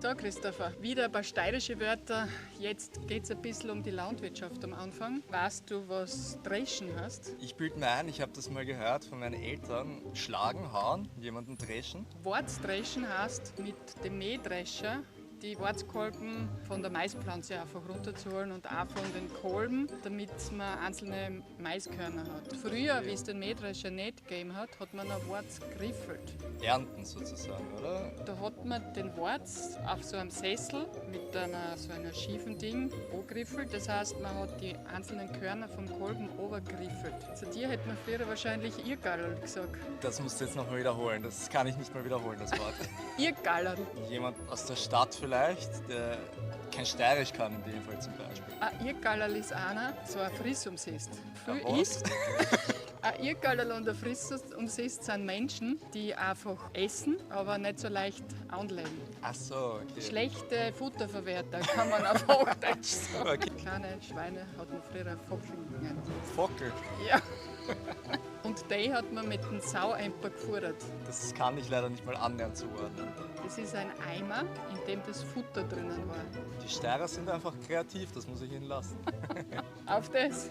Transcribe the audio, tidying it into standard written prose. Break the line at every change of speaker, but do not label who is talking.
So, Christopher, wieder ein paar steirische Wörter. Jetzt geht es ein bisschen um die Landwirtschaft am Anfang. Weißt du, was Dreschen heißt?
Ich bilde mir ein, ich habe das mal gehört von meinen Eltern. Schlagen, hauen, jemanden dreschen.
Warzdreschen heißt, mit dem Mähdrescher die Warzkolben von der Maispflanze einfach runterzuholen und auch von den Kolben, damit man einzelne Maiskörner hat. Früher, wie es den Mähdrescher nicht gegeben hat, hat man ein Warz geriffelt.
Ernten sozusagen, oder?
Da hat man den Warz auf so einem Sessel mit einer, so einer schiefen Ding angeriffelt. Das heißt, man hat die einzelnen Körner vom Kolben obergeriffelt. Zu dir hätte man früher wahrscheinlich Irgallerl gesagt.
Das musst du jetzt nochmal wiederholen. Das kann ich nicht mal wiederholen, das Wort.
Irgallerl.
Jemand aus der Stadt vielleicht, der kein Steirisch kann in dem Fall zum Beispiel.
Ein Irgallerl ist einer, so ein Frissumsist. Viel
Ein was?
isst. Ein Irgallerl und ein Frissumsist sind Menschen, die einfach essen, aber nicht so leicht anlegen.
Ach so, okay.
Schlechte Futterverwerter, kann man auf Hochdeutsch sagen.
Okay.
Kleine Schweine hat man früher Fockeln genannt.
Fockel.
Ja. Und die hat man mit dem Sauemper gefuttert.
Das kann ich leider nicht mal annähernd zuordnen.
Das ist ein Eimer, in dem das Futter drinnen war.
Die Steirer sind einfach kreativ, das muss ich ihnen lassen.
Auf das!